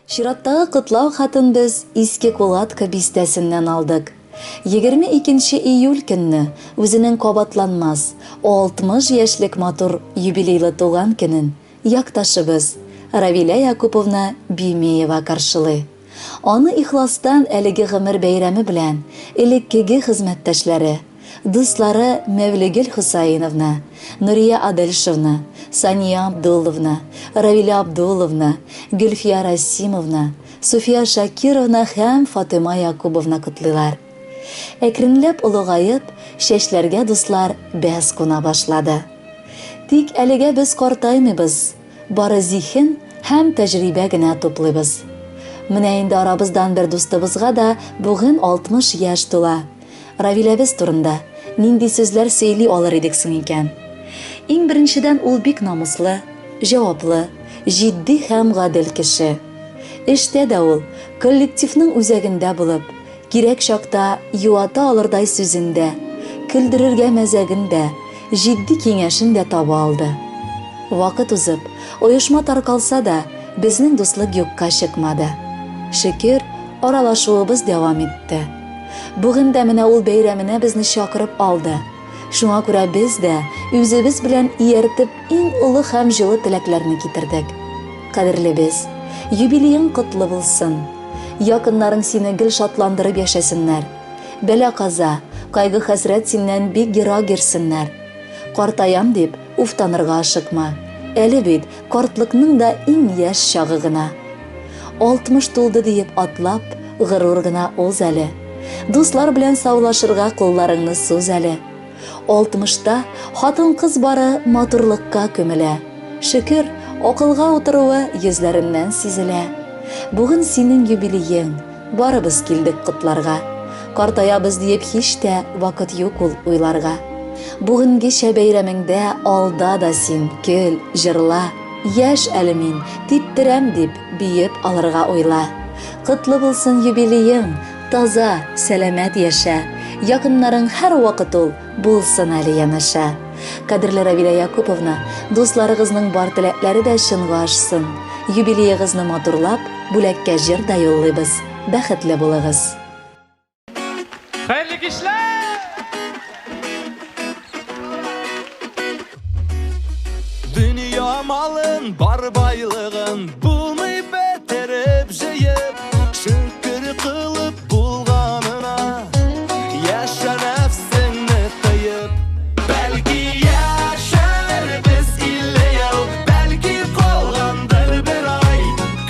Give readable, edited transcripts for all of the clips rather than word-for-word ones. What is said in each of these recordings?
Чираттагы котлау хатын без Иске Кулатка бистәсеннән алдык. 22 нче июль көнне үзенең кабатланмас, 60 яшьлек матур юбилейлы туган көнен якташыбыз Равилә Якуповна Бимеева каршылый. Аны ихластан әлеге гомер бәйрәме белән элеккеге хезмәттәшләре, дуслары Мәвлегөл Хусаиновна, Нурия Адельшевна, Сания Абдулловна, Равилә Абдулловна, Гөлфия Расимовна, Суфия Шакировна һәм Фатыйма Якубовна котлыйлар. Әкренләп олыгаеп, чәчләргә дуслар бәс куна башлады. Тик әлегә без картаймыйбыз, бары зиһен һәм тәҗрибә генә туплыйбыз. Менә инде арабыздан бер дустыбызга да бүген 60 яшь тула. Равиләбез турында нинди сүзләр сөйли алыр идек соң икән? Иң беренчедән, ул бик намуслы, җаваплы, җитди һәм гадел кеше. Эштә дә ул, коллективның үзәгендә булып, кирәк чакта юата алырдай сүзен дә, көлдерергә мәзәген дә, җитди киңәшен дә таба алды. Вакыт узып, оешма таркалса да, безнең дуслык юкка чыкмады. Шөкер, аралашуыбыз дәвам итте. Бүген дә менә ул бәйрәменә безне чакырып алды. Шуңа күрә без дә үзебез белән ияртеп иң олы һәм җылы теләкләрне китердек. Кадерлебез, юбилеең котлы булсын! Якыннарың сине гел шатландырып яшәсеннәр. Бәла-каза, кайгы-хәсрәт синнән бик ерак йөрсеннәр. Картаям дип, уфтанырга ашыкма. Әле бит картлыкның да иң яшь чагы гына. 60 тулды диеп атлап, горур гына уз әле. Дуслар белән саулашырга кулларыңны суз әле. Алтмышта хатын-кыз бары матурлыкка күмелә. Шөкер, акылга утыруы йөзләреннән сизелә. Бүген синең юбилеең, барыбыз килдек котларга. Картаябыз диеп һич тә вакыт юк ул уйларга. Бүгенгечә бәйрәмеңдә алда да син, көл, җырла. Яшь әле мин, типтерәм дип, биеп алырга уйла. Котлы булсын юбилеең, таза, сәламәт яшә. Якыннарың һәрвакыт ул, булсын әле янәшә. Кадерле Равилә Якуповна, дусларыгызның бар теләкләре дә чынга ашсын. Юбилеегызны матурлап, бүләккә җыр да юллыйбыз. Бәхетле булыгыз! Хәерле кичләр! Дөнья малын, бар байлыгын булмый бетереп җыеп, шөкер кылып булганына, яшә нәфсеңне тыеп. Бәлки яшәрбез 50 ел, бәлки калгандыр бер ай,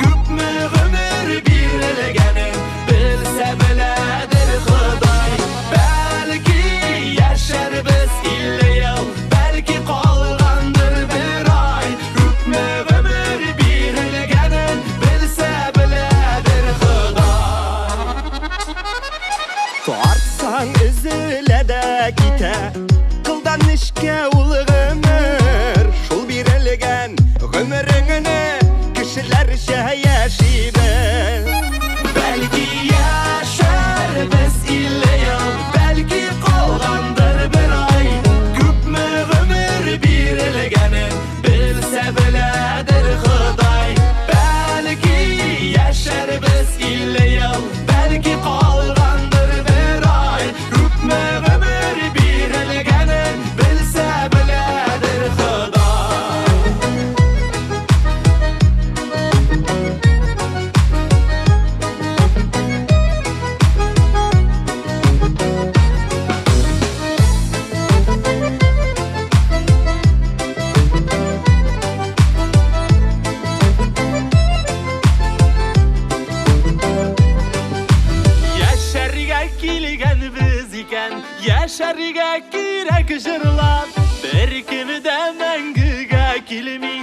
күпме гомер бирелгәнен Белсә беләдер Ходай. Бәлки яшәрбез 50 ел, бәлки калгандыр бер ай. Күпме гомер бирелгәнен белсә беләдер Ходай. Тартсаң өзелә дә китә, кылдан нечкә ул гомер. Шул бирелгән гомереңне кешеләрчә яши бел. Бәлки яшәрбез 50 ел, бәлки калгандыр бер ай. Күпме гомер бирелгәнен белсә беләдер Ходай. Бәлки яшәрбез 50 ел, бәлки калгандыр бер ай. Күпме гомер бирелгәнен белсә беләдер Ходай. Яшәргә килгәнбез икән, яшәргә кирәк җырлап. Беркем дә мәңгегә килми.